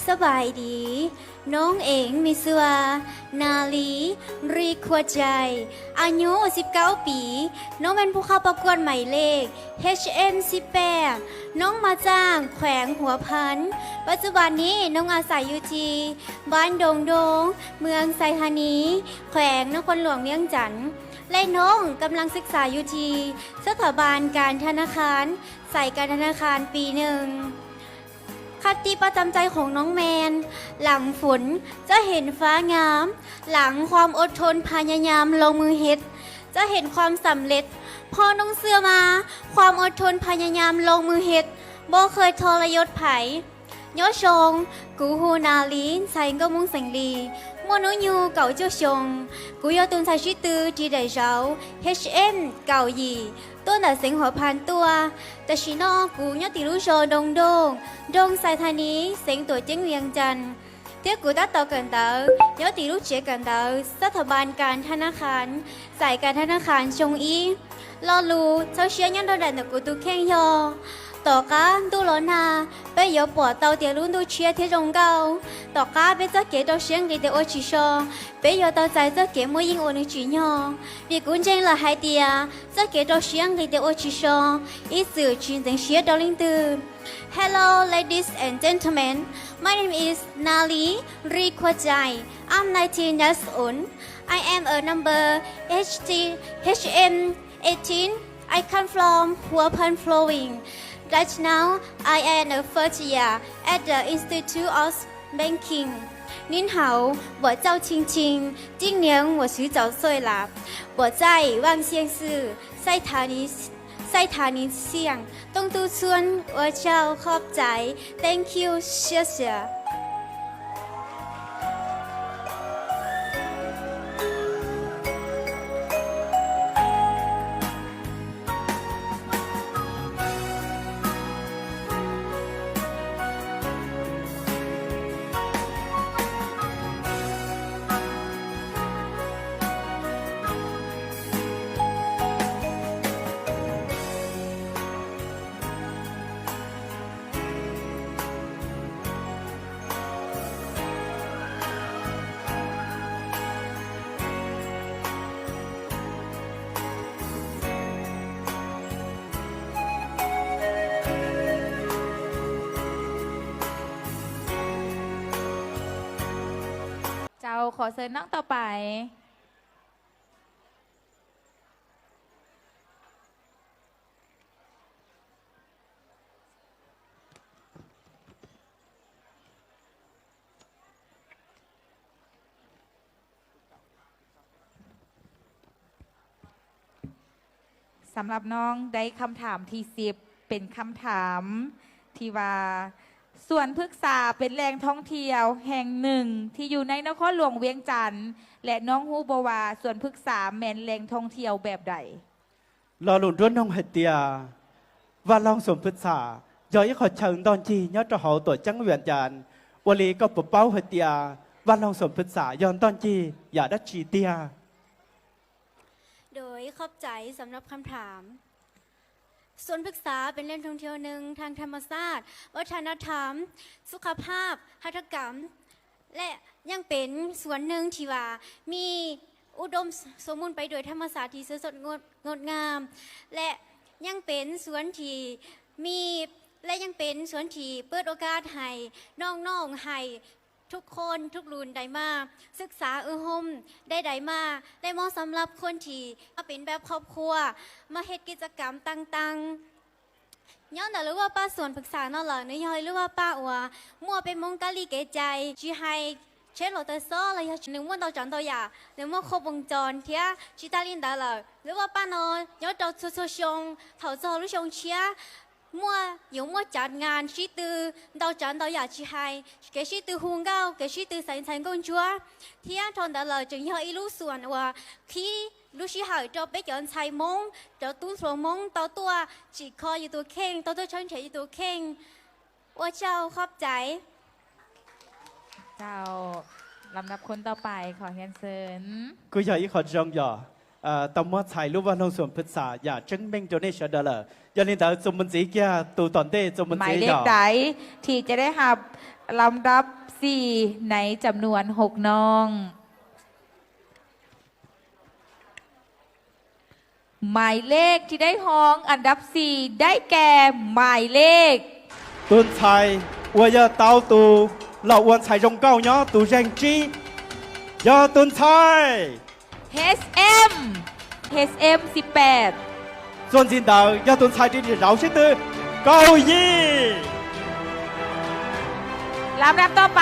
สบายดี น้องเองมีชื่อว่า นาลี รีควดใจ อายุ สิบเก้า ปี น้องเป็นผู้เข้าประกวดหมายเลข เอช เอ็ม สิบแปด น้องมาจากแขวงหัวพัน ปัจจุบันนี้น้องอาศัยอยู่ที่บ้านดงโดง เมืองไซธานี แขวงนครหลวงเวียงจันทร์ และน้องกำลังศึกษาอยู่ที่สถาบันการธนาคาร สายการธนาคารปีหนึ่ง คติประจำใจของน้องแมน หลังฝนจะเห็นฟ้างาม หลังความอดทนพยายามลงมือเฮ็ด จะเห็นความสำเร็จ เพราะน้องเชื่อว่าความอดทนพยายามลงมือเฮ็ด บ่เคยทรยศไผ Nyob zoo, kuv hu Nali, ntxhais nkauj Hmoob xeem Lis, muaj hnub nyoog kaum cuaj xyoo. Kuv yog tus ntxhais sib tw ris daim zauv H M kaum yim, tuaj ntawm xeev Huav Phan tuaj. Tam sim no kuv nyob tim lub zos Doo Dooj, nroog Xais Thas Nis, xeev Tuam Ceeb Vias Cas, thiab kuv tab tom kawm ntawv nyob tim lub tsev kawm ntawv Xab Thas Npas Kas Thab Nab Khas, Xais Kas Thab Nab Khas xyoo ib. Lo lus txhawb siab nyob nrog nraim ntawm kuv tus kheej yog: tom qab ntuj los nag, peb yuav pom tau tias lub ntuj tshiab thiab zoo nkauj. Tom qab peb txoj kev rau siab nqis tes ua tsis so, peb yuav tau txais txoj kev muaj yeej uas nws tsim nyog. Vim kuv ntseeg lawm hais tias txoj kev rau siab nqis tes ua tsis so, ib txwm tsis ntxeev siab rau leej twg. Hello, ladies and gentlemen. My name is Nali Ri Khua Jai. I'm nineteen years old. I am a number H T, H M eighteen. I come from Hua Phan Province. Right now, I am a first year at the Institute of Banking. 您好，我叫青青，今年我十九岁了。我在万县市赛塔尼，赛塔尼县东都村。我叫 ขอบใจ thank you 谢谢。 เจ้า ขอเชิญน้องต่อไป สำหรับน้องได้คำถามที่สิบ เป็นคำถามที่ว่า สวนพฤกษาเป็นแหล่งท่องเที่ยวแห่งหนึ่งที่อยู่ในนครหลวงเวียงจันทน์ และน้องฮู้บ่ว่าสวนพฤกษาแม่นแหล่งท่องเที่ยวแบบใด Lo lus nruab noog hais tias, Vaj Loog Xoom Phwv Xam yog ib qho chaw ntoj ncig nyob rau hauv tuam ceeb Vias Cas. Ua li koj puas paub hais tias Vaj Loog Xoom Phwv Xam yog ntoj ncig yam dab tsi tiag? โดยขอบใจสำหรับคำถาม สวนพฤกษาเป็นแหล่งท่องเที่ยวหนึ่งทางธรรมชาติ วัฒนธรรม สุขภาพ หัตถกรรม และยังเป็นสวนหนึ่งที่ว่ามีอุดมสมบูรณ์ไปด้วยธรรมชาติที่สวยสดงดงดงาม และยังเป็นสวนที่มี และยังเป็นสวนที่เปิดโอกาสให้น้องๆ ให้ ทุกคนทุกรุ่นได้มาศึกษาอบรม ได้ ได้มา และเหมาะสำหรับคนที่มาเป็นแบบครอบครัว มาเฮ็ดกิจกรรมต่างๆ Nyob ntawm lub vaj paj สวนพฤกษา no lawm, nws yog ib lub vaj paj uas muaj peb Hmoob kab li kev cai, tsis hais tsheb los taw xob los yog nws muaj ntau tsav ntau yam, nws muaj ครบวงจร thiab. Tsis tas li ntawd lawm, lub vaj paj no nyob rau txhua txhua xyoo, thaum txog lub xyoo tshiab, muaj, yuav muaj จัดงาน sib tw ntau tsav ntau yam, tsis hais kev sib tw hu nkauj, kev sib tw xaiv ntxhais nkauj ntsuab, thiab dhau ntawd lawm tseem yog ib lub สวน uas qhib lub sij hawm rau peb cov ntxhais Hmoob, cov tub hluas Hmoob tau tuaj tsim kho yus tus kheej, tau tuaj tshawb nrhiav yus tus kheej. Ua tsaug, ขอบใจ เจ้า ลำดับคนต่อไป ขอเรียนเชิญ Kuj yog ib qho zoo yog tau muab txhais lub Vaj Loog Xoom Phwv Xam yam tseeb meej rau nej sawv daws lawm. Yog li ntawd txuas mus ntxiv kiag tus tom ntej, txuas mus ntxiv หมายเลขใดที่จะได้รับ ลำดับสี่ ในจำนวนหกน้อง หมายเลขที่ได้ห้องอันดับสี่ ได้แก่หมายเลข Tus ntxhais uas yog tau tus los ua ntxhais zoo nkauj nyob tus zeeg tsib yog tus ntxhais HM, HM สิบแปด Txuas ntxiv ntawd yog tus ntxhais ris zauv sib tw kaum yim. ลำดับต่อไป